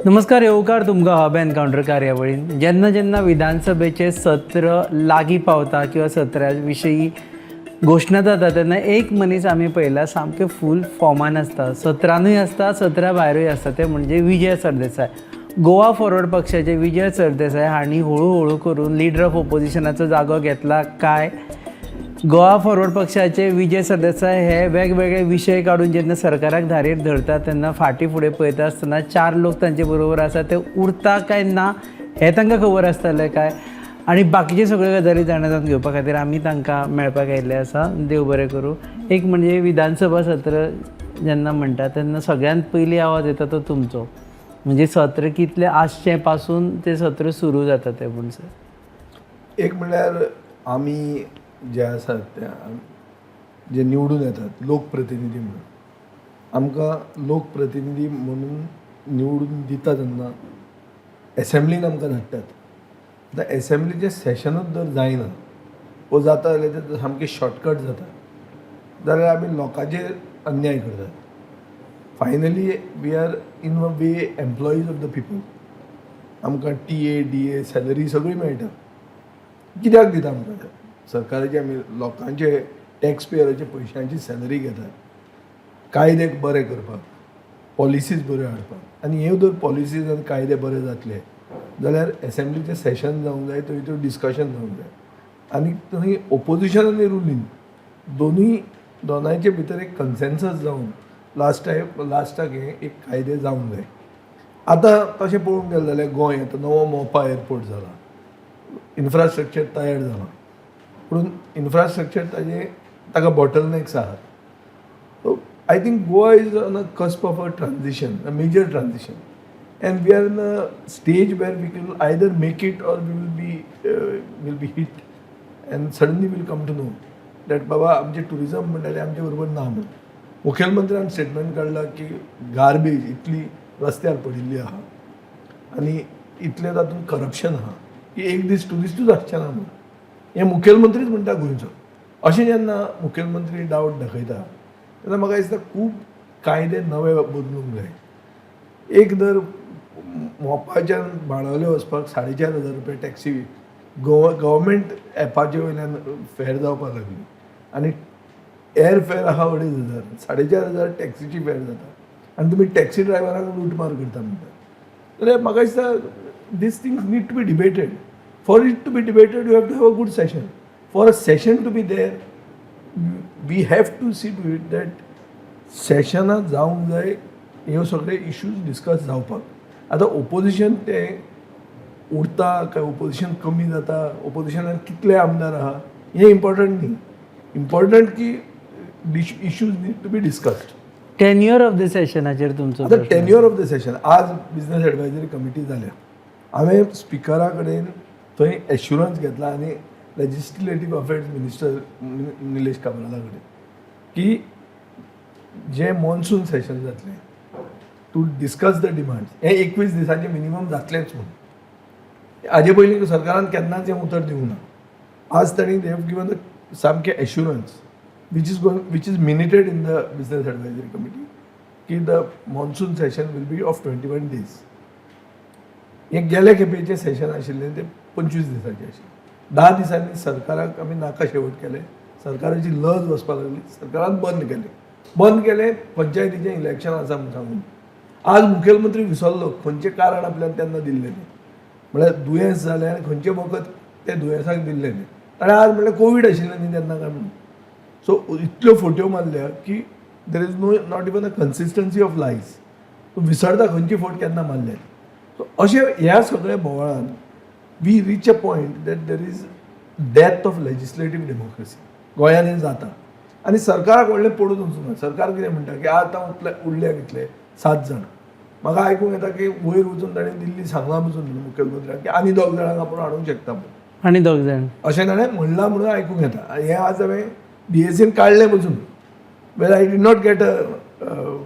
नमस्कार, येवकार तुमकां हब एनकावंटर कार्यावळीन. जेन्ना जेन्ना विधानसभेचें सत्र लागीं पावता किंवा सत्रा विशयी घोशणा जाता, तेन्ना एक मनीस आमी पळयला, सामकें फूल फॉर्मान आसता. सत्रानूय आसता, सत्रा भायरूय आसता, ते म्हणजे विजय सरदेसाय. गोवा फॉरवर्ड पक्षाचे विजय सरदेसाय हांणी हळू हळू करून लिडर ऑफ ओपोजिशनाचो जागो घेतला काय? गोवा फॉरवर्ड पक्षाचे विजय सरदेसाय हे वेगवेगळे विशय काडून जेन्ना सरकाराक धारेर धरतात, तेन्ना फाटीं फुडें पळयता आसतना चार लोक तांचे बरोबर आसा, ते उरता काय ना हें तांकां खबर आसतलें काय? आनी बाकीचे सगळ्यो गजाली जाणा जावन घेवपा खातीर आमी तांकां मेळपाक आयिल्ले आसा. देव बरें करूं. एक म्हणजे विधानसभा सत्र जेन्ना म्हणटा तेन्ना सगळ्यांत पयलीं आवाज येता तो तुमचो. म्हणजे सत्र कितलें आसचें पासून तें सत्र सुरू जाता तें म्हणसर. एक म्हणल्यार आमी जे आसात ते जे निवडून येतात लोकप्रतिनिधी म्हणून, आमकां लोकप्रतिनिधी म्हणून निवडून दिता तेन्ना एसेंब्लीन आमकां धाडटात. आतां एसेंब्लीचें सेशनूच जर जायना वो जाता जाल्यार तें सामकें शॉर्टकट जाता जाल्यार आमी लोकांचेर अन्याय करतात. Finally, we are in a way employees of the people. आमकां टीए, डीए, सॅलरी सगळी मेळटा. कित्याक दिता आमकां ते? सरकाराचे, आमी लोकांचे, टॅक्स पेयराचे पयशांची सॅलरी घेतात कायदे बरे करपाक, पॉलिसीज बऱ्यो हाडपाक. आनी ह्यो जर पॉलिसीज आनी कायदे बरे जातले जाल्यार एसेंब्लीचें सेशन जावंक जाय, थंय त्यो डिस्कशन जावंक जाय आनी थंय ओपोजिशन आनी रुलींग दोनूय, दोनांयचे भितर एक कन्सेन्सस जावन लास्ट टायम लास्टाक हे एक कायदे जावंक जाय. आतां तशें पळोवंक गेलें जाल्यार गोंय आतां नवो मोपा एअरपोर्ट जाला, इन्फ्रास्ट्रक्चर तयार जाला, पूण इन्फ्रास्ट्रक्चर ताजे ताका बॉटलनेक्स आहात. So I think Goa is on a cusp of a transition, a major transition, and we are in a stage where we can either make it or we will be hit and suddenly we'll come to know that बाबा, आमचें tourism म्हणटाले आमचे बरोबर ना म्हणून. मुखेलमंत्र्यान statement काडला की garbage इतली रस्त्यार पडिल्ली आहा आनी इतलें तातूंत करप्शन आहा की एक दीस ट्युरिस्टूच आसचे ना म्हणून. हें मुखेलमंत्रीच म्हणटा गोंयचो. अशें जेन्ना मुखेलमंत्री डावट दाखयता तेन्ना म्हाका दिसता खूब कायदे नवे बदलूंक जाय. एक दर मोपाच्यान बाणावले वचपाक 4500 रुपया टॅक्सी, गोवा गव्हर्मेंट एपाचे वयल्यान फेर जावपाक लागली आनी एअर फेर आहा 2500, 4500 टॅक्सीची फेर जाता आनी तुमी टॅक्सी ड्रायव्हरांक लुटमार करता म्हणटा जाल्यार म्हाका दिसता these things need to be debated. For it to be debated, you have to have a good session. For a session to be there, we have to see to it that सेशनां जावंक जाय, ह्यो सगळे issues discuss जावपाक. आतां opposition तें उरता काय opposition कमी जाता, ओपोजिशनान कितले आमदार आहा, हें इम्पॉर्टंट न्ही. इम्पॉर्टंट की issues need to be discussed. Tenure of the सेशनाचेर तुमचो आतां प्रश्न. टेन्युअर ऑफ the session, आज बिजनस एडवायजरी कमिटी जाल्या. हांवें स्पिकरा कडेन थंय एश्युरन्स घेतला आनी लेजिस्लेटीव अफेर्स मिनिस्टर निलेश काब्राला कडेन की जे मॉन्सून सेशन जातलें टू डिस्कस the demands, हें 21 दिसांचें मिनिमम जातलेंच म्हणून. हाजे पयलीं सरकारान केन्नाच हें उतर दिवंक ना. आज तांणी they have given the सामकें assurance which is minuted in the business advisory committee की the monsoon session will be of 21 days. हे गेले खेपेचें सेशन आशिल्लें तें 25 दिसांचें आशिल्लें. 10 दिसांनी सरकाराक आमी नाका शेवट केलें. सरकाराची लज बसपाक लागली. सरकारान बंद केलें. बंद केलें पंचायतीचें इलेक्शन आसा म्हूण सांगून. आज मुखेलमंत्री विसरलो खंयचें कारण आपल्यान तेन्ना दिल्लें तें. म्हळ्यार दुयेंस जालें आनी खंयचें वखद तें दुयेंसाक दिल्लें तें ताणें. आज म्हणल्यार कोवीड आशिल्लें न्ही तेन्ना काय म्हणून. सो इतल्यो फोट्यो मारल्या की there is no, not even a consistency of lies. तूं विसरता खंयची फोट केन्ना मारल्या. सो अशें ह्या सगळ्या बोवाळान we reach a point that there is death of legislative democracy. गोंयांत हें जाता आनी सरकाराक व्हडलें पडून वचूना. सरकार कितें म्हणटा की आतां उरल्या कितले, सात जाण. म्हाका आयकूंक येता की वयर वचून ताणें दिल्ली सांगलां पसून मुखेलमंत्र्याक की आनी दोग जाणांक आपूण हाडूंक शकता म्हणून. आनी दोग जाण. अशें ताणें म्हणलां म्हणून आयकूंक येता. आनी हें आज हांवें बीएसीन काडलें पसून. Well, I did not get a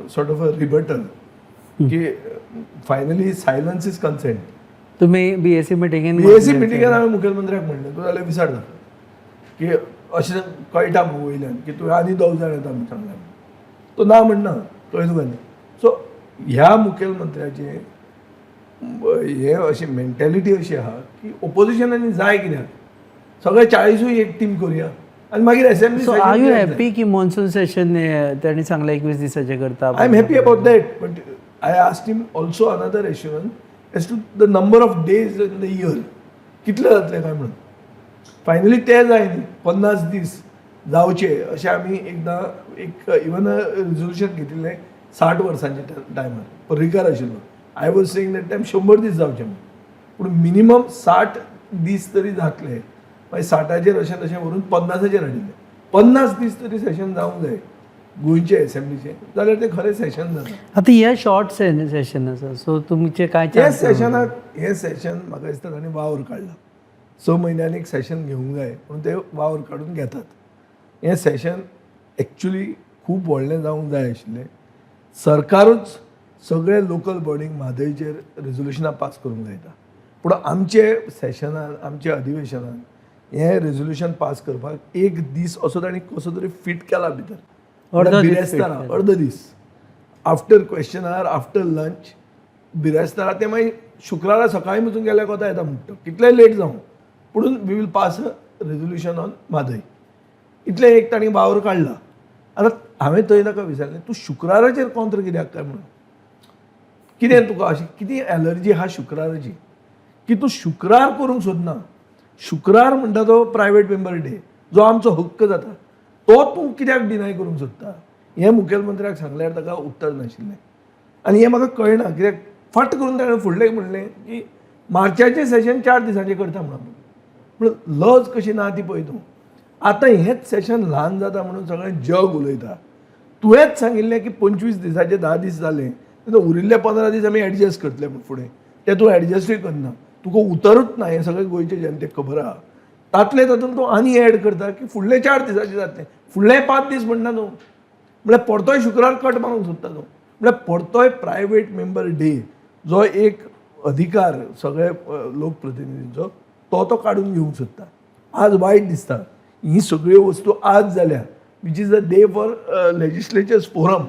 sort of a rebuttal की finally silence is consent. तुमी बीएसी मिटिंगेन? बीएसी मिटिंगेन हांवें मुखेलमंत्र्याक म्हणलें, तूं जाल्यार विचार की अशें कळटा मुगो वयल्यान की तुवें आनी दोग जाण येता म्हूण सांगलें. तो ना म्हणना, कळ्ळें तुका न्ही? सो ह्या मुखेलमंत्र्याचें हे अशी मेंटेलिटी अशी आहा की ओपोजिशनांनी जाय कित्याक, सगळे 40ूय एक टीम करुया आनी मागीर assembly. So are you happy की मॉन्सून सेशन त्यांनी सांगलं 21 दिसाचे करता? I am happy about that, but I asked him also another assurance as to the number of days in the year कितले जातले काय म्हणून. फायनली ते जाय न्ही, 50 दीस जावचे अशें आमी एकदां एक इवन रिजोल्युशन घेतिल्लें 60 वर्सांच्या टायमार पर्रीकार आशिल्लो. I was saying that time 100 दीस जावचे म्हणून, पूण मिनिमम 60 दीस तरी जातले. मागीर 60चेर अशें तशें व्हरून 50चेर हाडिल्लें. 50 दीस तरी सेशन जावंक जाय गोंयचे एसेंब्लीचे, जाल्यार ते खरें सेशन जाता. आता हे शॉर्ट सेशन आसा, सो तुमचे काय हे chance? सेशनाक, हे सेशन म्हाका दिसता तांणी वावर काडला. 6 म्हयन्यांनी एक सेशन घेवंक जाय म्हणून ते वावर काडून घेतात. हें सेशन एक्चुली खूब व्हडलें जावंक जाय आशिल्लें. सरकारूच सगळे लोकल बॉडींक म्हादयचेर रेजोल्युशनां पास करूंक लायता, पूण आमचे सेशनान, आमच्या अधिवेशनान हें रेजोल्युशन पास करपाक एक दीस असो तांणी कसो तरी फिट केला भितर. अर्दो दीस fit बिरेस्तारा केला. अर्दो दीस after question hour, after lunch, बिरेस्तारा. ते मागीर शुक्रारा सकाळीं पसून गेल्यार कोता येता म्हणटा, कितलेय लेट जावं, पुणून we will pass a resolution on Mhadei. इतलें एक तांणी वावर काडला. आतां हांवें थंय ताका विचारलें, तूं शुक्राराचेर कॉन्त्र कित्याक काय म्हणून, कितें तुका अशी कितें एलर्जी आहा शुक्राराची की तूं शुक्रार करूंक सोदना? शुक्रार म्हणटा तो प्रायवेट मेंबर डे, जो आमचो हक्क जाता, तो तूं कित्याक डिनाय करूंक सोदता? हें मुखेलमंत्र्याक सांगल्यार ताका उत्तर नाशिल्लें. आनी हें म्हाका कळना कित्याक फट करून ताणें फुडलें म्हणलें की मार्चाचें सेशन 4 दिसांचें करता म्हणून. पूण लज कशी ना ती पळय तूं. आतां हेंच सेशन ल्हान जाता म्हणून सगळें जग उलयता. तुवेंच सांगिल्लें की 25 दिसाचे 10 दीस जाले तेन्ना उरिल्ले 15 दीस आमी एडजस्ट करतले म्हूण. फुडें ते तूं एडजस्टूय करना, तुका उतरूच ना, हें सगळें गोंयचे जनतेक खबर आहा. तातले तातूंत तूं आनी एड करता की फुडले 4 दिसाचे जातले, फुडले 5 दीस म्हणना तूं, म्हळ्यार परतोय शुक्रार कट मारूंक सोदता तूं. म्हळ्यार परतोय प्रायवेट मेंबर डे जो एक अधिकार सगळे लोकप्रतिनिधींचो, तो तो काडून घेवंक सोदता. आज वायट दिसता ही सगळ्यो वस्तू आज जाल्या, which is a day for legislatures forum.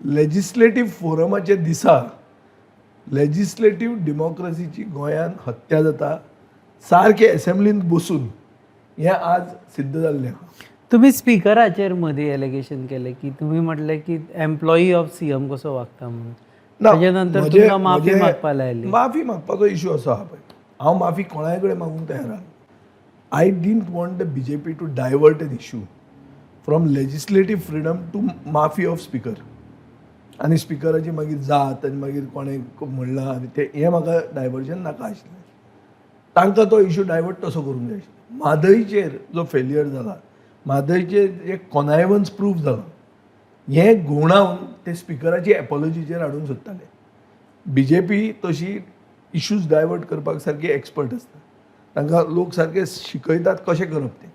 Legislative फोरमाच्या दिसा लेजिस्लेटीव डेमोक्रसीची गोंयांत हत्या जाता सारके एसेंब्लींत बसून, हें आज सिद्ध जाल्लें आहा. तुम्ही स्पीकराचेर मदीं एलिगेशन केलें की तुम्ही म्हटलें की एम्प्लॉई ऑफ सीएम कसो वागता म्हणून. ना, ताच्या नंतर तुमकां माफी मागपा लायली. माफी मागपाचो इशू असो आहा पळय, हांव माफी कोणाय कडेन मागूंक तयार आहा. I didn't want the BJP to divert an issue from legislative freedom to maafi of speaker आनी स्पिकराची मागीर जात आनी मागीर कोणें म्हणलां आनी तें, हें म्हाका डायवर्जन नाका आशिल्लें. तांकां तो इशू डायवर्ट तसो करूंक जाय आशिल्लो. म्हादयचेर जो फेलियर जाला, म्हादयचेर जे कॉनायवन्स प्रूफ जाला, हें घुंवडावन ते स्पिकराची एपोलॉजीचेर हाडूंक सोदताले. बीजेपी तशी इश्यूज डायवर्ट करपाक सारकी एक्सपर्ट आसता, तांकां लोक सारके शिकयतात कशें करप तें.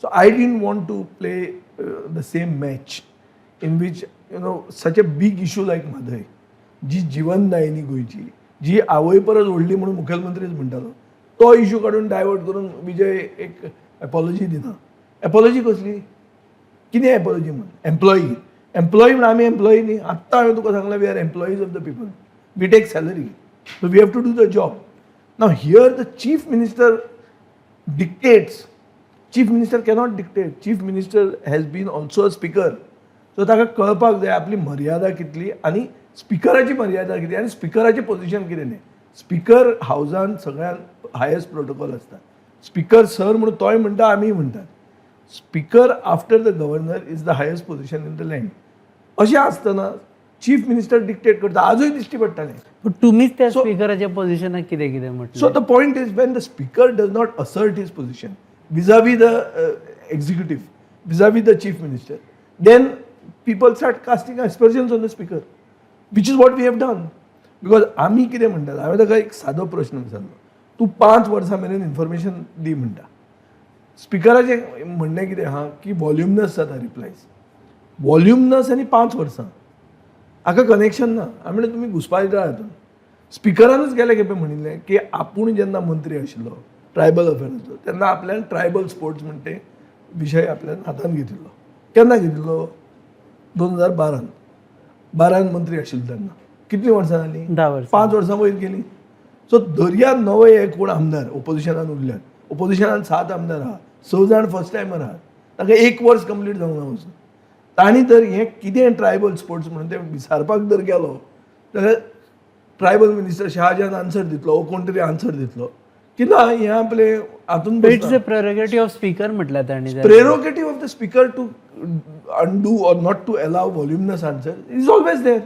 So I didn't want to play the same match in which such a big issue like Mhadei, जी जिवनदायिनी गोंयची, जी आवय परस व्हडली म्हणून मुखेलमंत्रीच म्हणटालो, तो इशू काडून डायवर्ट करून विजय एक एपोलॉजी दिना. एपोलॉजी कसली? कितें एपोलॉजी म्हण? एम्प्लॉई, एम्प्लॉई म्हण आमी एम्प्लॉई न्ही. आत्तां हांवें तुका सांगलें, we are employees of the people, we take salary, so we have to do the job. Now here the chief minister dictates. Chief minister cannot dictate. Chief minister has been also a speaker, so ताका कळपाक जाय आपली मर्यादा कितली आनी स्पिकराची मर्यादा कितें आनी स्पिकराचें पोझिशन कितें तें. स्पिकर हावजान सगळ्यात हायेस्ट प्रोटोकॉल आसता. स्पिकर सर म्हणून तोय म्हणटा, आमीय म्हणटात. Speaker after the governor is the highest position in the land. अशें आसतना चीफ मिनिस्टर डिक्टेट करता, आजूय दिश्टी पडटालें. पण तुम्हीच त्या स्पीकराच्या पोझिशनाक कितें कितें म्हटलें. So the point is, when the speaker does not assert his position vis-a-vis the executive, vis-a-vis the chief minister, then people start casting aspersions on the speaker, which is what we have done. Because आमी कितें म्हणटात, हांवें ताका एक सादो प्रश्न विचारलो, तूं 5 वर्सां मेरेन इन्फॉर्मेशन दी म्हणटा. स्पिकराचें म्हणणें कितें आहा की वॉल्युमनस जाता रिप्लायज. वॉल्युमनस आनी 5 वर्सां हाका कनेक्शन ना. हांवें म्हणलें, तुमी घुसपायता हातूंत. स्पिकरानच गेले खेपे म्हणिल्लें की आपूण जेन्ना मंत्री आशिल्लो ट्रायबल अफेर्साचो, तेन्ना आपल्यान ट्रायबल स्पोर्ट्स म्हण ते विशय आपल्यान हातान घेतिल्लो. केन्ना घेतिल्लो? 2012न, 12न मंत्री आशिल्लो तेन्ना. कितलीं वर्सां जालीं? 10 वर्सां. 5 वर्सां वयर गेली. सो दर्या नवे हे कोण आमदार ओपोजिशनान उरल्यात. ओपोजिशनान सात आमदार आहा, स जाण फर्स्ट टायमर आहात, तांकां एक वर्स कंप्लीट जावंक ना वचून. तांणी जर हें कितें ट्रायबल स्पोर्ट्स म्हणून ते विचारपाक जर गेलो जाल्यार ट्रायबल मिनिस्टर शहाजहान आन्सर दितलो वो कोण तरी आन्सर दितलो की ना, हें आपलें हातून. It's a prerogative of speaker म्हटल्यार तांणी. Prerogative of the speaker to undo or not to allow voluminous answer is always there.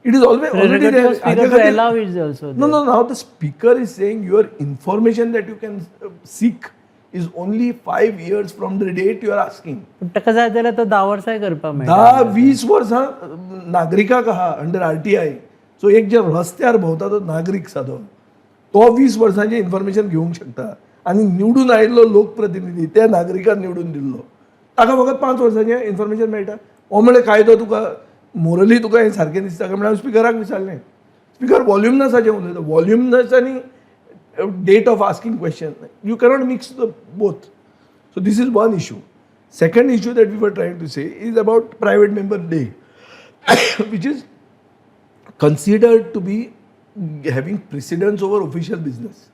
It is always already Prerogative there. of speaker to allow is also. No, no. Now the speaker is saying your information that you can seek is only 5 years from the date you are asking. पूण ताका जाय जाल्यार तो 10 वर्सांय करपाक मेळटा. 10-20 वर्सां नागरिकाक आहा अंडर आरटीआय. सो एक जे रस्त्यार भोंवता तो नागरीक सादो, तो 20 वर्सांचें इन्फॉर्मेशन घेवंक शकता आनी निवडून आयिल्लो लोकप्रतिनिधी, त्या नागरिकान निवडून दिल्लो, ताका फकत 5 वर्सांचें इन्फॉर्मेशन मेळटा. हो म्हळ्यार कायदो तुका मोरली तुका हें सारकें दिसता काय म्हणल्यार हांवें स्पिकराक विचारलें. स्पिकर वॉल्युमनसाचें उलयता. वॉल्युमनस आनी date of asking question, you cannot mix the both. So this is one issue. Second issue that we were trying to say is about private member day, which is considered to be having precedence over official business.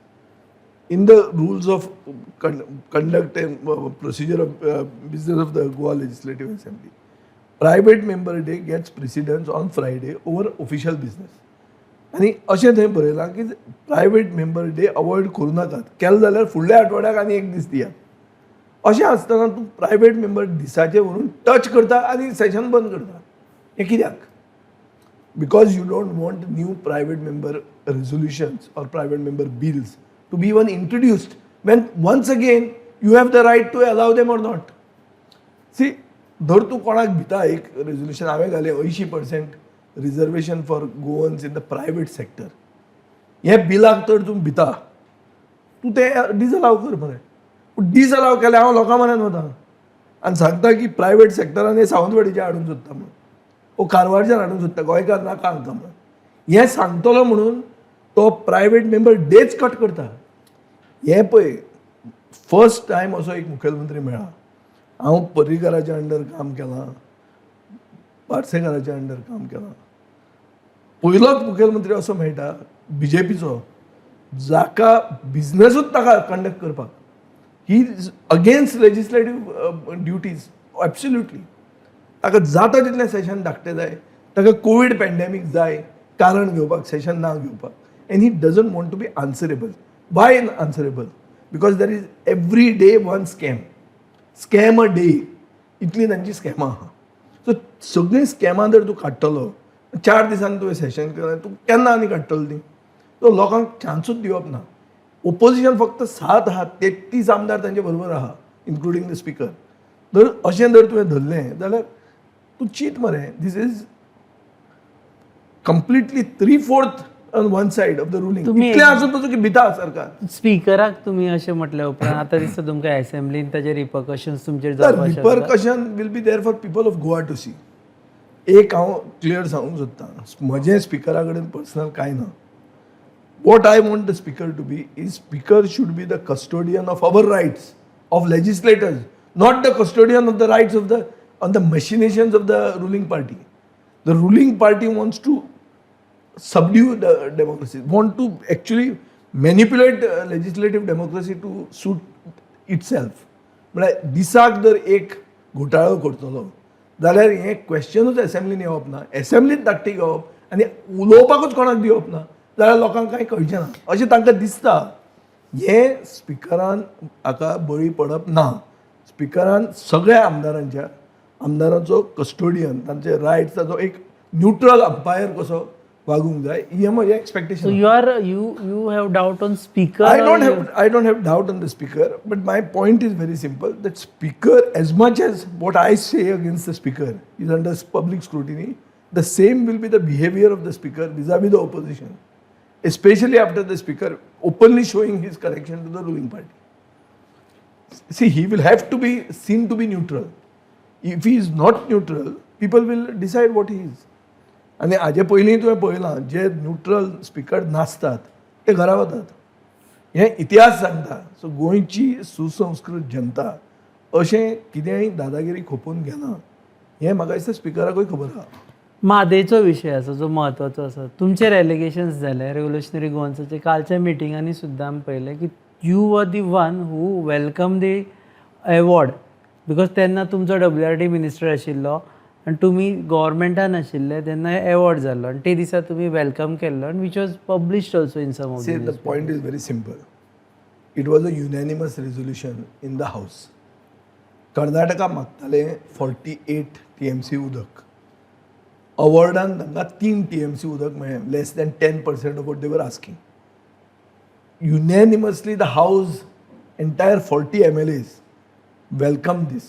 In the rules of conduct and procedure of business of the Goa Legislative Assembly, private member day gets precedence on Friday over official business. आनी अशें थंय बरयलां की private member day avoid करूं नाकात, केलें जाल्यार फुडल्या आठवड्याक आनी एक दीस दियात. अशें आसतना तूं प्रायवेट मेंबर दिसाचें व्हरून टच करता आनी सेशन बंद करता, हें कित्याक? Because you don't want new private member resolutions or private member bills to be even introduced when once again you have the right to allow them or not. See, धर तूं कोणाक भिता, एक रेजोल्युशन हांवें घालें, 80% reservation for Goans in the private sector. हे बिलाक तर तूं भिता, तूं तें डिसअलाव कर मरे. पूण डिसअलाव केल्यार हांव लोकां म्हऱ्यान वता आनी सांगता की प्रायवेट सेक्टरान हे सावंतवाडीचे हाडूंक सोदता म्हणून, ओ कारवारच्यान हाडूंक सोदता, गोंयकार नाका हांकां म्हणून. हें सांगतलो म्हणून तो प्रायवेट मेंबर डेच कट करता. हें पळय, फर्स्ट टायम असो एक मुखेलमंत्री मेळ्ळा. हांव पर्रीकाराच्या अंडर काम केलां, पार्सेकाराच्या अंडर काम केलां, पयलोच मुखेलमंत्री असो मेळटा बीजेपीचो जाका बिजनसूच नाका कंडक्ट करपाक. He is against legislative duties absolutely. ताका जाता तितलें सेशन धाकटें जाय. ताका कोवीड पॅन्डेमीक जाय कारण घेवपाक, सेशन ना घेवपाक, and he doesn't want to be answerable. Why answerable? Because there is every day one scam, scam a day. इतली तांची स्कॅमां आहा. सो सगळीं स्कॅमां जर तूं काडटलो, 4 दिसांनी तुवें सेशन केलें, तूं केन्ना आनी काडटलो ती? सो लोकांक चान्सूच दिवप ना. ओपोजिशन फक्त सात आहा, 33 आमदार तांचे बरोबर आहा, इन्क्लुडींग the speaker. जर अशें जर तुवें धरलें जाल्यार तूं चीत मरे, this is completely three fourth on one side of the ruling. इतलें आसून पसून की भिता सरकार. स्पिकराक तुमी अशें म्हटल्या उपरांत आतां दिसता तुमकां एसेंब्लीन ताजे रिपरकशन्स तुमचेर जावपाक शकता? Repercussion will be there for people of Goa to see. एक हांव क्लियर सांगूंक सोदतां, म्हजें स्पिकरा कडेन पर्सनल कांय ना. What I want the speaker to be is, speaker should be the custodian of our rights of legislators, not the custodian of the rights of the on the machinations of the ruling party. The ruling party wants to subdue the democracy, want to actually manipulate legislative democracy to suit itself. म्हळ्यार दिसाक जर एक घोटाळो करतलो जाल्यार हें क्वेश्चनूच एसेंब्लीन येवप ना. एसेंब्लीत धाकटी घेवप आनी उलोवपाकूच कोणाक दिवप ना जाल्यार लोकांक कांय कळचें ना अशें तांकां दिसता. हें स्पिकरान हाका बळी पडप ना. स्पिकरान सगळ्या आमदारांच्या आमदारांचो कस्टोडियन, तांचे रायट्स, ताचो एक न्युट्रल अंपायर कसो वागूंक जाय, हें म्हजें so expectation. You have doubt on speaker? I don't have doubt on the speaker, but my point is very simple: that speaker, as much as what I say against the speaker is under public scrutiny, the same will be the behavior of the speaker vis-a-vis the opposition, especially after the speaker openly showing his connection to the ruling party. See, he will have to be seen to be neutral. If he is not neutral, people will decide what he is. आनी हाजे पयलीं तुवें पळयलां, जे neutral speaker नासतात ते घरा वतात, हें इतिहास सांगता. सो गोंयची सुसंस्कृत जनता अशें कितेंय दादागिरी खोपून घेना, हें म्हाका दिसता स्पिकराकूय खबर आहा. म्हादयचो विशय आसा जो म्हत्वाचो आसा. तुमचेर एलिगेशन्स जाले रेव्होल्युशनरी गोवन्साचे. कालच्या मिटिंगांनी सुद्दां आमी पळयलें की you were the one who welcome the award, because तेन्ना तुमचो डब्ल्यू आर डी मिनिस्टर आशिल्लो आनी तुमी गोवोरमेंटान आशिल्ले तेन्ना एवॉर्ड जाल्लो आनी ते दिसा तुमी welcome केल्लो आनी which was published also in some of See, the point is very simple. It was a unanimous resolution in the house. Karnataka मागताले 48 TMC उदक. अवॉर्डान तांकां 3 TMC उदक मेळ्ळें, less than 10% of what they were asking. Unanimously, the house, entire 40 MLAs welcome this.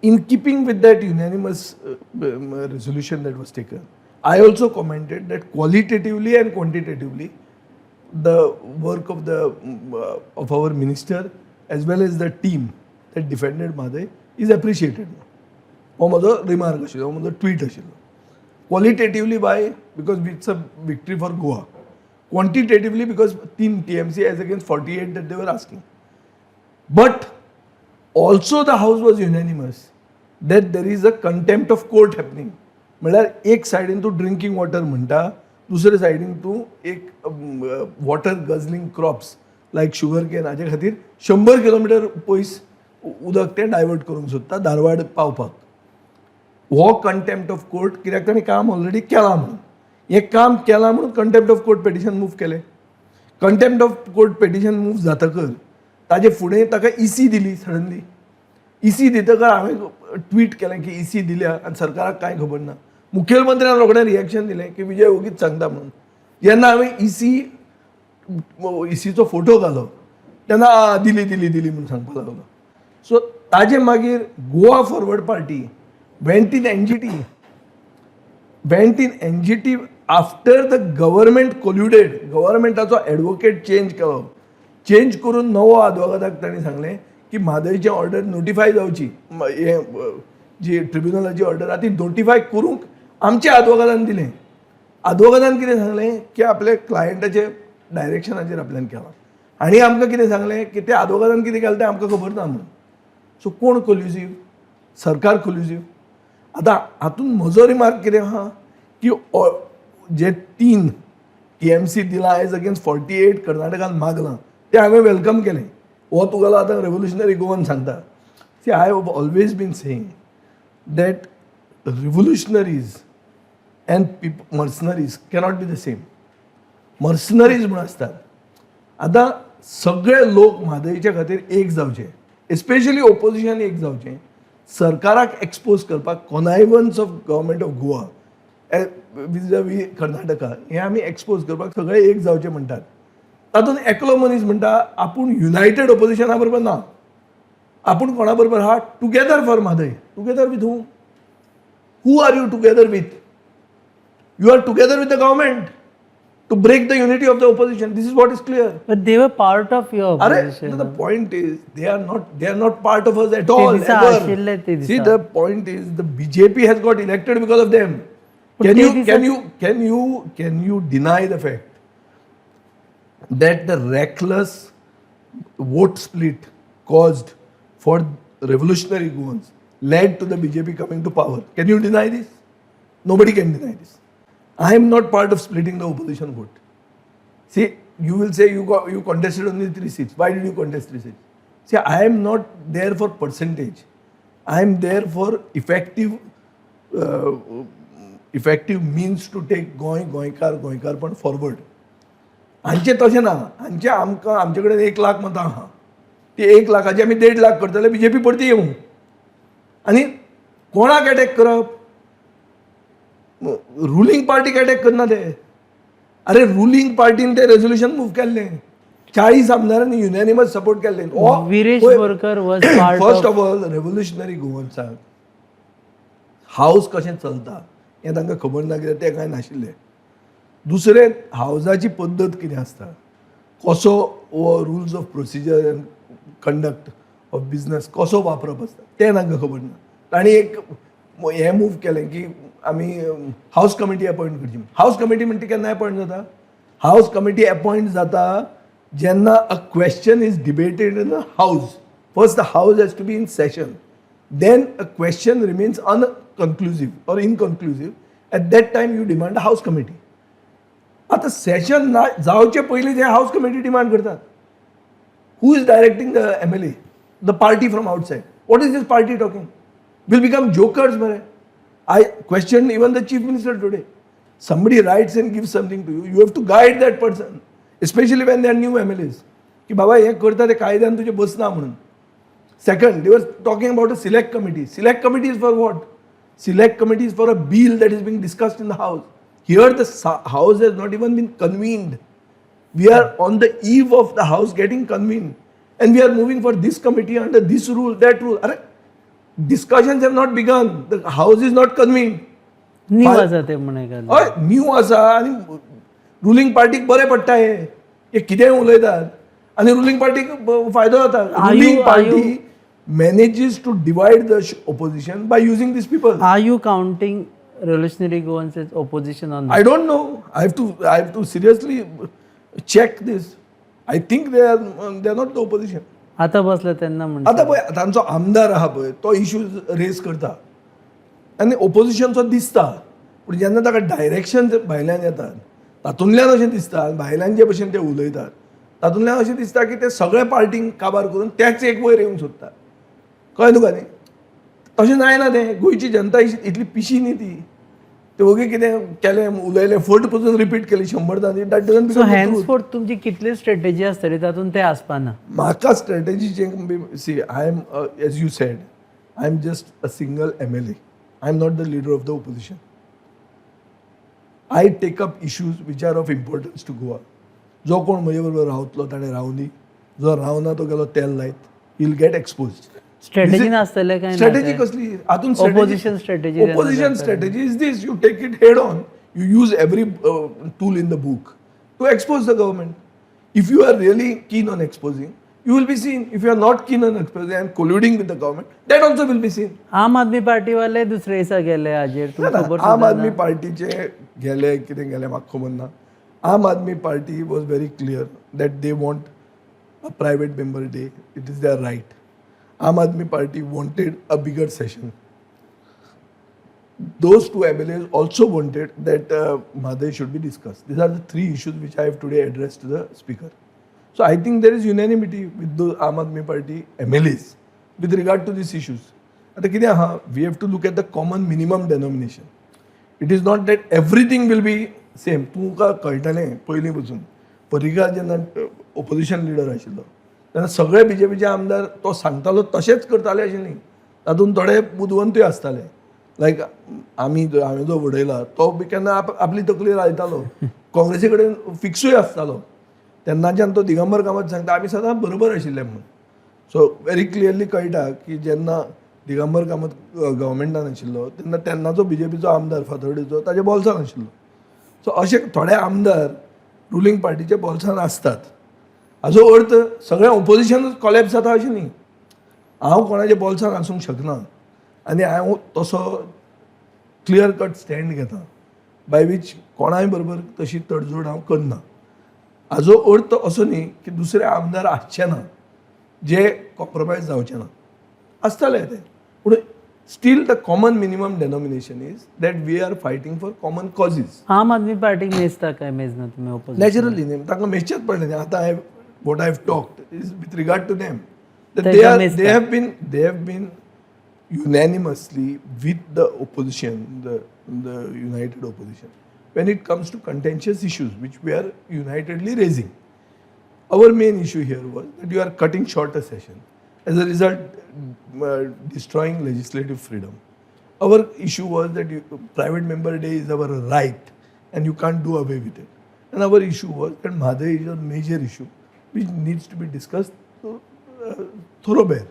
In keeping with that unanimous resolution that was taken, I also commented that qualitatively and quantitatively, the work of our minister as well as the team that defended Mhadei is appreciated. हो म्हजो remark आशिल्लो, हो म्हजो tweet आशिल्लो. Qualitatively, why? Because it's a victory for Goa. Quantitatively, because 3 TMC as against 48 that they were asking. But also the house was unanimous that there is a contempt of court happening. म्हळ्यार एक सायडीन तूं drinking water म्हणटा, दुसरे सायडीन तूं एक water guzzling crops like sugar cane हाजे खातीर 100 किलोमिटर पयस उदक तें डायवर्ट करूंक सोदता धारवाड पावपाक. हो कंटेम्प्ट ऑफ कोर्ट, कित्याक ताणें काम ऑलरेडी केलां म्हणून, हें काम केलां म्हणून contempt of court petition move केलें. Contempt of court petition move जातकर ताजे फुडें ताका इसी दिली. सडनली इसी दितकर हांवें ट्वीट केलें की इसी दिल्या आनी सरकाराक कांय खबर ना. मुखेलमंत्र्यान रोखडें रिएक्शन दिलें की विजय ओगीच सांगता म्हणून. जेन्ना हांवें इसीचो फोटो घालो तेन्ना "आ, दिली दिली दिली" म्हणून सांगपाक लागलो. सो ताजे मागीर Goa Forward Party went in NGT after the government colluded. गव्हर्मेंटाचो एडवोकेट चेंज केलो. चेंज करून नवो आदवोगादाक तांणी सांगलें की म्हादयची ऑर्डर नोटिफाय जावची. हें जी ट्रिब्युनलाची ऑर्डर आहा ती नोटिफाय करूंक आमच्या आदवोगादान दिलें. आदवोगादान कितें सांगलें की आपल्या क्लायंटाचे डायरेक्शनाचेर आपल्यान केलां आनी आमकां कितें सांगलें की ते आदवोगादान कितें केलें तें आमकां खबर ना म्हणून. सो कोण कोल्युजीव? सरकार कोल्युजीव. आतां हातूंत म्हजो रिमार्क कितें आहा की जे 3 TMC दिला एज अगेन्स्ट 48 कर्नाटकान मागलां तें हांवें welcome केलें. हो तुगेलो आतां रेवोल्युशनरी गोवन सांगता. See, I have always been saying that revolutionaries and mercenaries cannot be the same. Mercenaries म्हणून आसतात. आतां सगळे लोक म्हादयच्या खातीर एक जावचे, एस्पेशली ओपोजिशन एक जावचें, सरकाराक एक्सपोज करपाक connivance of government of Goa vis-a-vis Karnataka हें आमी एक्सपोज करपाक सगळे एक जावचे म्हणटात. तातूंत एकलो मनीस म्हणटा आपूण युनायटेड ओपोजिशना बरोबर ना, आपूण कोणा बरोबर आहा? Together for Mhadei. Together with who? Who are you together with? You are together with the government to break the unity of the opposition. This is what is clear. But they were part of your अरे, opposition. The point is they are not part of us at all. दिसा Ever. आशिल्ले ते दिसा. See, the point is the BJP has got elected because of them. पण Can ते you दिसा- can you deny the fact that the reckless vote split caused for revolutionary Goans led to the BJP coming to power? Can you deny this? Nobody can deny this. I am not part of splitting the opposition vote. See, you will say you contested only three seats. Why did you contest three seats? See, I am not there for percentage. I am there for effective means to take Goa, गोंयकार, गोंयकारपण forward. हांचें तशें ना. हांचें आमकां आमचे कडेन 1 लाख मतां आहा, ती 1 लाखाची आमी 1.5 लाख करतले, बीजेपी परती येवं. आनी कोणाक एटॅक करप? रुलींग पार्टीक एटॅक करना ते. अरे, रुलींग पार्टीन ते रेजोल्युशन मूव केल्लें, 40 आमदारांनी युनॅनिमस सपोर्ट केल्ले. Viresh Borkar was part first of all, revolutionary गोवन्साक हावस कशें चलता हें तांकां खबर ना, कित्याक ते कांय नाशिल्ले. दुसरें, हावजाची पद्दत कितें आसता, कसो हो rules of procedure and conduct of business कसो वापरप आसता तें तांकां खबर ना. तांणी एक हें मूव केलें की आमी हावस कमिटी अपॉयंट करची. हावस कमिटी म्हणटा केन्ना अपॉयंट जाता? हावस कमिटी अपॉयंट जाता जेन्ना a question is debated in a house. First, the house has to be in session, then a question remains conclusive or inconclusive, at that time you demand a house committee. आतां सेशन ना जावचे पयलीं ते हावस committee demand करतात. Who is directing the MLA? The party from outside. What is this party talking? Will become jokers मरे. I question even the chief minister today. Somebody writes and gives something to you, you have to guide that person, especially when they are new MLAs, की बाबा हे करता ते कायद्यान तुजें बसना म्हणून. Second, they were talking about a select committee. Select committee is for what? Select committee is for a bill that is being discussed in the house. Here the house has not even been convened. We are on the eve of the house getting convened and we are moving for this committee under this rule, that rule. अरे, discussions have not begun, the house is not convened. New आसा ते म्हण एखादें. हय, new आसा आनी ruling पार्टीक बरें पडटा हे. हे कितेंय उलयतात आनी रुलींग पार्टीक फायदो जाता. Are you- Ruling are party manages to divide the opposition by using these people. Are you counting Revolutionary Goans as opposition on I don't know. I have to seriously check this. I think they are not the opposition. आता बसला तेन्ना म्हणटा. आतां पळय, तांचो आमदार आहा पळय, तो इश्यूज रेज करता आनी ओपोजिशनचो दिसता, पूण जेन्ना ताका डायरेक्शन भायल्यान येतात तातूंतल्यान अशें दिसता आनी भायल्यान जे भशेन ते उलयतात तातूंतल्यान अशें दिसता की ते सगळे पार्टींक काबार करून तेच एक वयर येवंक सोदतात. कळ्ळें तुका न्ही? तशें जायना तें. गोंयची जनता इतली पिशी न्ही ती. ते वगी कितें केलें, उलयलें, फट पसून रिपीट केली 100 दां, that doesn't so hence fourth तुमची कितली स्ट्रेटेजी आसतली तातूंत ते आसपाना. म्हाका स्ट्रॅटेजीचे, see, I am, as you said, I am just a single MLA. I am not the leader of the opposition. I take up issues which are of importance to Goa. जो कोण म्हजे बरोबर रावतलो ताणें रावनी, जो रावना तो गेलो तेल लायत, will get expose. Strategy नासतलें काय ना स्ट्रॅटेजी ते? कसली हातून? Opposition strategy जेन्ना ओपोजिशन जाता. Strategy is this: you take it head on, you use every tool in the book to expose the government. If you are really keen on exposing, you will be seen. If you are not keen on exposing and colluding with the government, that also will be seen. आम आदमी पार्टीवाले दुसरे दिसा गेले हाजेर तुमकां खबर आम सुद्दां आदमी ना. पार्टीचे गेले, कितें गेले म्हाका खबर ना. Aam Aadmi Party was very clear that they want a private member day. It is their right. Aam Aadmi Party wanted a bigger session. Those two MLAs also wanted that Mhadei should be discussed. These are the three issues which I have today addressed to the speaker. So I think there is unanimity with the Aam Aadmi Party MLAs with regard to these issues. आता कितें आहा, we have to look at the common minimum denomination. It is not that everything will be same. तुमकां कळटलें, पयलीं पसून पर्रीकार जेन्ना opposition leader आशिल्लो तेन्ना सगळे बीजेपीचे आमदार तो सांगतालो तशेंच करताले अशें न्ही. तातूंत थोडे बुदवंतूय आसताले. लायक आमी, हांवें जो उडयला तो बी केन्ना आपली तकली लायतालो, काँग्रेसी कडेन फिक्सूय आसतालो. तेन्नाच्यान तो दिगंबर कामत सांगता आमी सदांच बरोबर आशिल्ले म्हणून. सो व्हेरी क्लियरली कळटा की जेन्ना दिगंबर कामत गव्हर्मेंटान आशिल्लो तेन्ना तेन्नाचो बीजेपीचो आमदार फातोर्डेचो ताच्या बोल्सान आशिल्लो. सो अशे थोडे आमदार रुलींग पार्टीच्या बोल्सान आसतात. हाजो अर्थ सगळें ओपोजिशनूच कॉलेप्स जाता अशें न्ही. हांव कोणाच्या बोल्सान आसूंक शकना आनी हांव तसो क्लियर कट स्टँड घेता बाय वीच कोणाय बरोबर तशी तडजोड हांव करना. हाजो अर्थ असो न्ही की दुसरे आमदार आसचे ना जे कॉम्प्रोमायज जावचे ना. आसतले ते, पूण still the common minimum denomination is that we are fighting for common causes. आम आदमी पार्टीक मेजता काय मेजना तुमी ओपोजिशन? नॅचरली न्ही, तांकां मेजचेंच पडलें न्ही. आतां I what I have talked is with regard to them. तांकां they are मेजता. They have been unanimously with the opposition, the united opposition, when it comes to contentious issues which we are unitedly raising. Our main issue here was that you are cutting short a session. As a result, destroying legislative freedom. Our issue was that private member day is our right and you can't do away with it. And our issue was that Mhadei is a major issue which needs to be discussed thoroughbare.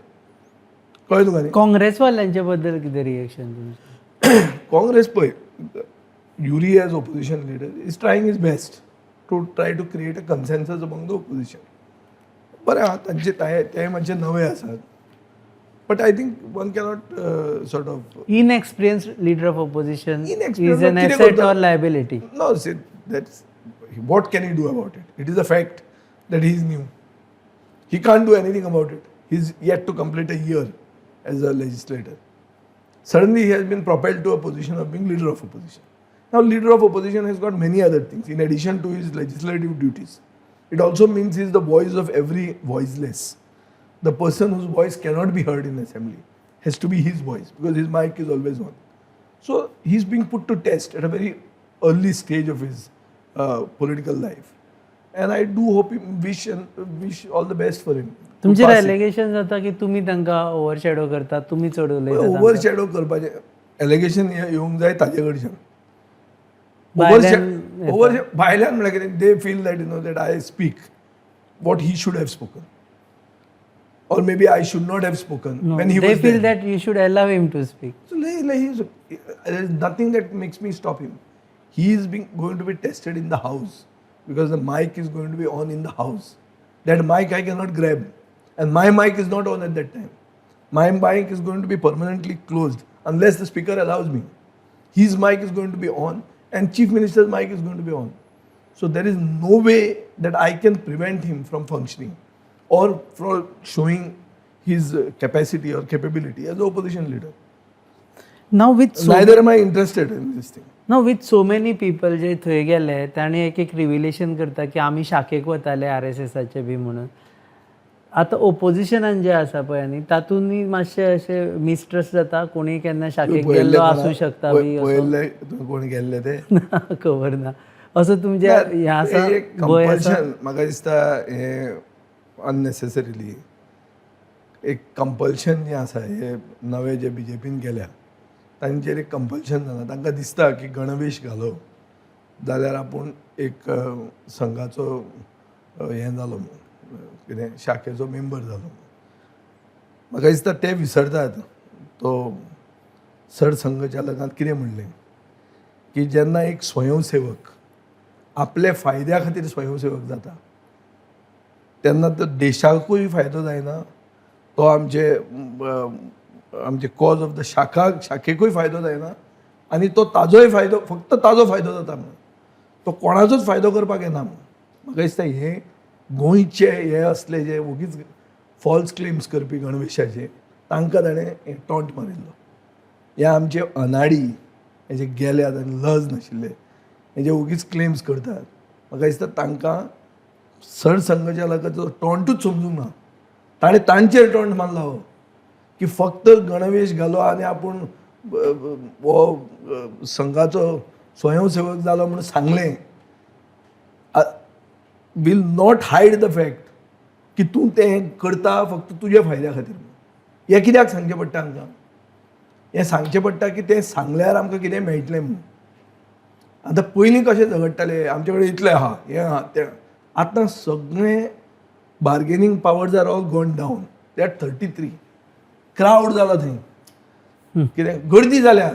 कळ्ळें तुका न्ही? काँग्रेसवाल्यांच्या बद्दल कितें reaction तुमचें? काँग्रेस पळय, Yuri as opposition leader is trying his best to try to create a consensus among the opposition. बरें आहा तांचे, ते मातशे नवे आसात, but I think one cannot sort of Inexperienced leader of opposition Inexperienced is an कितें asset करता? or liability? No, see, that's what can he do about it? It is a fact that he is new. He can't do anything about it. He's yet to complete a year as a legislator. Suddenly he has been propelled to a position of being leader of opposition. Now, leader of opposition has got many other things in addition to his legislative duties. It also means he is the voice of every voiceless. The person whose voice cannot be heard in assembly has to be his voice because his mic is always on. So he's being put to test at a very early stage of his political life. And I do hope him, wish and wish all the best for him to तुमचेर pass it. Allegation जाता की तुमी तांकां ओवरशॅडो करतात, तुमी चड उलयतात. Over shadow करपाचें एलिगेशन येवंक जाय ताजे कडच्यान. भायल्यान. ओवर भायल्यान म्हणल्यार कितें, they feel that that I speak what he should have spoken or maybe I should not have spoken when he they was feel there. That you should allow him to speak. So there is nothing that makes me stop him. He is being going to be tested in the house because the mic is going to be on in the house. That mic I cannot grab, and my mic is not on at that time. My mic is going to be permanently closed unless the speaker allows me. His mic is going to be on, and Chief Minister's mic is going to be on. So there is no way that I can prevent him from functioning or from showing his capacity or capability as an opposition leader. Now with so Neither am I interested in this thing. Now with so many people जे थंय गेले, तांणी एक एक revelation करता की आमी शाखेक वताले R S एसाचे बी म्हणून. आतां ओपोजिशनान जे आसा पळय न्ही, तातूंतय मातशें अशें मिसट्रस्ट जाता, कोणीय केन्ना शाखेक गेल्लो आसूं शकता बी असो. पळयल्ले तुवें कोण गेल्ले ते? ना, खबर ना. असो तुमचे हें आसा, एक भंय आसा? कंपल्शन म्हाका दिसता हें अननेसेसरीली एक कंपल्शन जें आसा, हे नवे जे बीजेपीन गेल्या तांचेर एक कंपल्शन जाला. तांकां दिसता की गणवेश घालो जाल्यार आपूण एक संघाचो हें जालो म्हणून, कितें शाखेचो मेंबर जालो म्हणून. म्हाका दिसता ते विसरतात तो सरसंघचालकान कितें म्हणलें की जेन्ना एक स्वयंसेवक आपल्या फायद्या खातीर स्वयंसेवक जाता तेन्ना तो देशाकूय फायदो जायना, तो आमचे कॉज ऑफ the शाखा शाखेकूय फायदो जायना आनी तो ताजोय फायदो, फक्त ताजो फायदो जाता म्हणून तो कोणाचोच फायदो करपाक येना म्हणून. म्हाका दिसता हे गोंयचे हे असले जे वोगीच फॉल्स क्लेम्स करपी गणवेशाचे, तांकां ताणें टॉन्ट मारिल्लो. हे आमचे अनाडी हे जे गेल्यात आनी लज नाशिल्ले हे जे वोगीच क्लेम्स करतात, म्हाका दिसता तांकां सरसंघचालकाचो टॉन्टूच समजूंक ना. ताणें तांचेर टॉन्ट मारला हो की फक्त गणवेश घालो आनी आपूण हो संघाचो स्वयंसेवक जालो म्हणून सांगलें will not hide the fact की तूं तें करता फक्त तुज्या फायद्या खातीर. हें कित्याक सांगचें पडटा आमकां? हें सांगचें पडटा की तें सांगल्यार आमकां कितें मेळटलें म्हणून. आतां पयलीं कशें झगडटाले, आमचे कडेन इतलें आहा, हें आहा, तें. आतां सगळें bargaining powers are all gone down. They are 33. Crowd जाला थंय, कितें गर्दी जाल्या.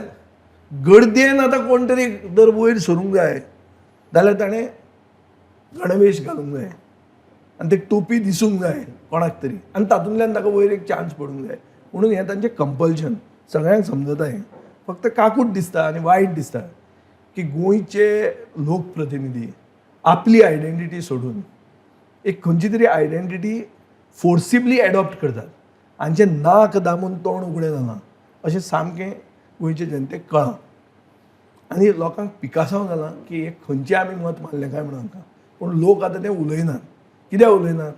गर्दयेन आतां कोण तरी जर वयर सरूंक जाय जाल्यार ताणें गणवेश घालूंक जाय आनी ते टोपी दिसूंक जाय कोणाक तरी आनी तातूंतल्यान ताका वयर एक चान्स पडूंक जाय म्हणून हें तांचें कंपल्शन. सगळ्यांक समजता हें. फक्त काकूट दिसता आनी वायट दिसता की गोंयचे लोकप्रतिनिधी आपली आयडेंटिटी सोडून एक खंयची तरी आयडेंटिटी फोर्सिबली एडॉप्ट करतात. हांचें नाक दामून तोंड उगडें जालां अशें सामकें गोंयचे जनतेक कळ्ळां आनी लोकांक पिकासांव जालां की हे खंयचें आमी मत मारलें काय म्हणून हांकां. पूण लोक आतां ते उलयनात. कित्याक उलयनात?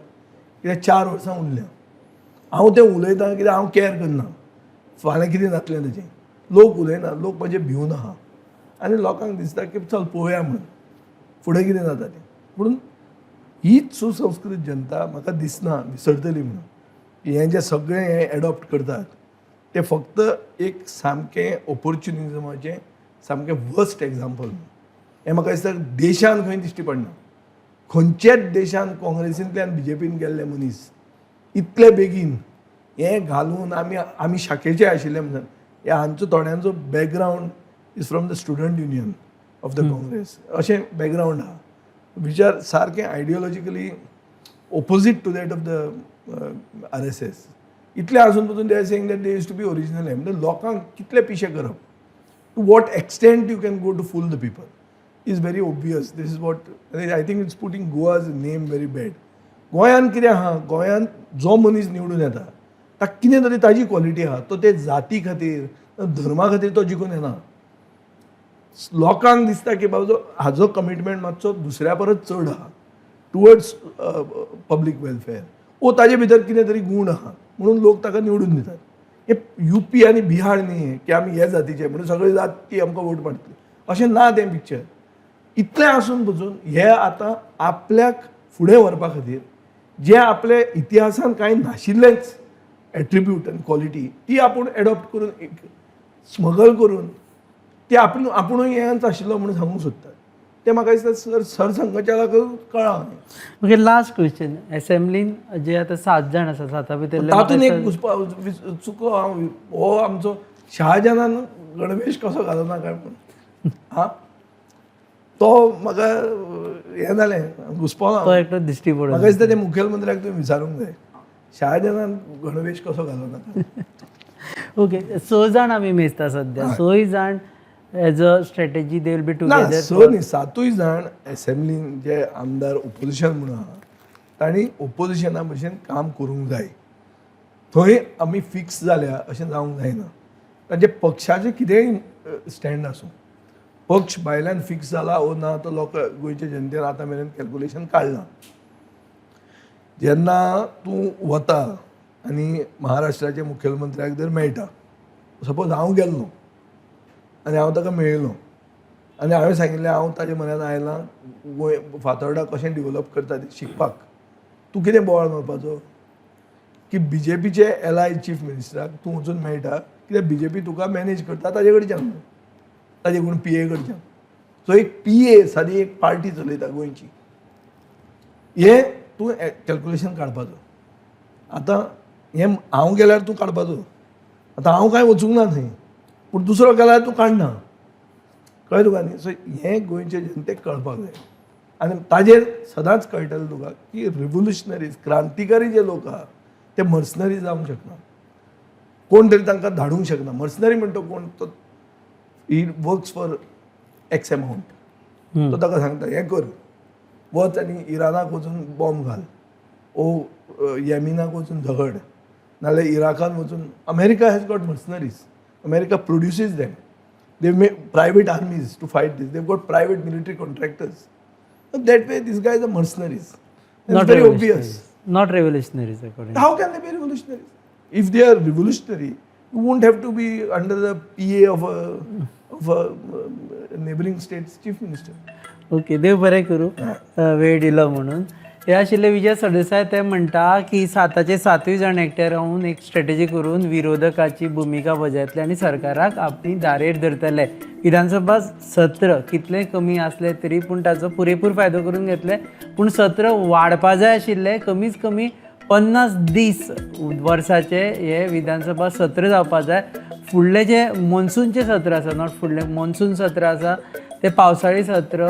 कित्याक 4 वर्सां उरल्या. हांव तें उलयतां कित्याक हांव कॅर करना फाल्यां कितें जातलें तेजें. लोक उलयना, लोक मातशे भिवन आहा आनी लोकांक दिसता की चल पळोवया म्हणून फुडें कितें जाता तें. म्हणून हीच सुसंस्कृत जनता म्हाका दिसना विसरतली म्हणून. हें जें सगळें हें एडॉप्ट करतात तें फक्त एक सामकें ओपोर्च्युनिजमाचें सामकें वर्स्ट एग्जाम्पल. हें म्हाका दिसता देशान खंय दिश्टी पडना. खंयच्याच देशान काँग्रेसींतल्यान बीजेपीन गेल्ले मनीस इतले बेगीन हें घालून आमी शाखेचे आशिल्ले म्हणून. हे हांचो थोड्यांचो background is from the student union of the Congress अशें बॅकग्रावंड आहा, which are सारकें ideologically opposite to that of the RSS. इतलें आसून पसून they are saying that they used to be original. म्हणजे लोकांक कितले पिशे करप, to what extent you can go to fool the people is very obvious. This is what I think, it's putting Goa's name very bad. गोंयांत कितें आहा, गोंयांत जो मनीस निवडून येता ताका कितें तरी ताजी क्वॉलिटी आहा. तो ते जाती खातीर, धर्मा खातीर तो जिखून येना. लोकांक दिसता की बाबा हाजो कमिटमेंट मातसो दुसऱ्या परस चड आहा टुवर्ड्स पब्लीक वेलफेअर ओ ताजे भितर कितें तरी गूण आहा म्हणून लोक ताका निवडून दितात. हे युपी आनी बिहार न्ही की आमी हे जातीचे म्हणून सगळे जाती आमकां वोट मारतली, अशें ना तें पिक्चर. इतलें आसून पसून हे आतां आपल्याक फुडें व्हरपा खातीर जे आपल्या इतिहासान कांय नाशिल्लेंच एट्रिब्यूट आनी क्वॉलिटी ती आपूण एडॉप्ट करून, एक स्मगल करून ते आपूण आपुणूय हेंच आशिल्लो म्हणून सांगूंक सोदतात. तें म्हाका दिसता सर सरसंघचालक कळ्ळां. Okay, last question. असेंब्लीन जे आतां सात जाण आसा, साता भितरले तातूंत एक घुसपा चुकलो हांव, हो आमचो शहाजहानान गणवेश कसो घालना काय म्हणून हा तो म्हाका हें जालें, घुसपलो हांव. तो एकटो दिश्टी पडून. म्हाका दिसता ते मुखेलमंत्र्याक तुवें विचारूंक जाय, शहाजहानान गणवेश कसो घालना. ओके, स जाण आमी मेजता सध्या, सय जाण as a strategy they will be ना टुगेदर. स न्ही, सातूय जाण एसेंब्लीन जे आमदार ओपोजिशन म्हणून आहा तांणी ओपोजिशना भशेन काम करूंक जाय. थंय आमी फिक्स जाल्या अशें जावंक जायना. तांचे पक्षाचें कितेंय स्टँड आसूं, पक्ष भायल्यान फिक्स जाला ओ ना तो लोक गोंयच्या जनतेन आतां मेरेन कॅल्कुलेशन काडलां. जेन्ना तूं वता आनी महाराष्ट्राच्या मुखेलमंत्र्याक जर मेळटा, सपोज हांव गेल्लो आनी हांव ताका मेळिल्लो आनी हांवें सांगिल्लें हांव ताजे म्हऱ्यान आयलां गोंय फातोर्डा कशें डिवलप करता तें शिकपाक, तूं कितें बोवाळ मारपाचो की बीजेपीचे एलाय चीफ मिनिस्टराक तूं वचून मेळटा कित्याक बीजेपी तुका मॅनेज करता ताजे कडच्यान, ताजे कोण पीए कडच्यान. सो एक पीए सादी एक पार्टी चलयता गोंयची, हें तूं कॅल्कुलेशन काडपाचो. आतां हें हांव गेल्यार तूं काडपाचो. आतां हांव कांय वचूंक ना थंय, पूण दुसरो गेल्यार तूं काडना, कळ्ळें तुका न्ही. सो हें गोंयचे जनतेक कळपाक जाय आनी ताजेर सदांच कळटलें तुका की रिवोल्युशनरीज, क्रांतिकारी जे लोक आहा ते मर्सनरी जावंक शकना, कोण तरी तांकां धाडूंक शकना. मर्सनरी म्हणटा कोण तो, he works for X amount, तो ताका सांगता हें कर, वच आनी इराणाक वचून बॉम्ब घाल ओ येमिनाक वचून झगड, नाल्यार इराकान वचून. America has got mercenaries, America produces them, they make private armies to fight this, they've got private military contractors. That way these guys are mercenaries. Not very obvious. Not revolutionaries according. How can they be revolutionaries? If they are revolutionary, you won't have to be under the PA of a neighboring state's chief minister. Okay, देव बरें करूं, वेळ दिलो म्हणून. हे आशिल्ले विजय सरदेसाय. ते म्हणटा की साताचे सातूय जाण एकठांय रावन एक स्ट्रेटजी करून विरोधकाची भुमिका बजायतले आनी सरकाराक आपली दारेर धरतले. विधानसभा सत्र कितलें कमी आसलें तरी पूण ताचो पुरेपूर फायदो करून घेतले, पूण सत्र वाडपा जाय आशिल्लें. कमीत कमी 50 दीस वर्साचे हे विधानसभा सत्र जावपा जाय. फुडलें जें मॉन्सूनचें सत्र आसा, not फुडलें, मॉन्सून सत्र आसा, ते पावसाळी सत्र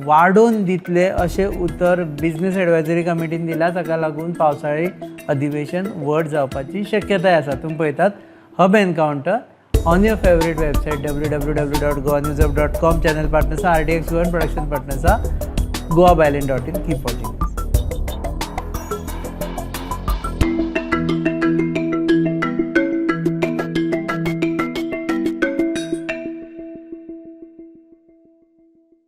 वाडोवन दितले अशें उतर बिजनेस एडवायजरी कमिटीन दिलां. ताका लागून पावसाळी अधिवेशन व्हड जावपाची शक्यताय आसा. तुमी पळयतात Hub Encounter on your favourite website www.goanewshub.com. Channel partners RDX one, production partners Goa Byline dot in. Keep watching.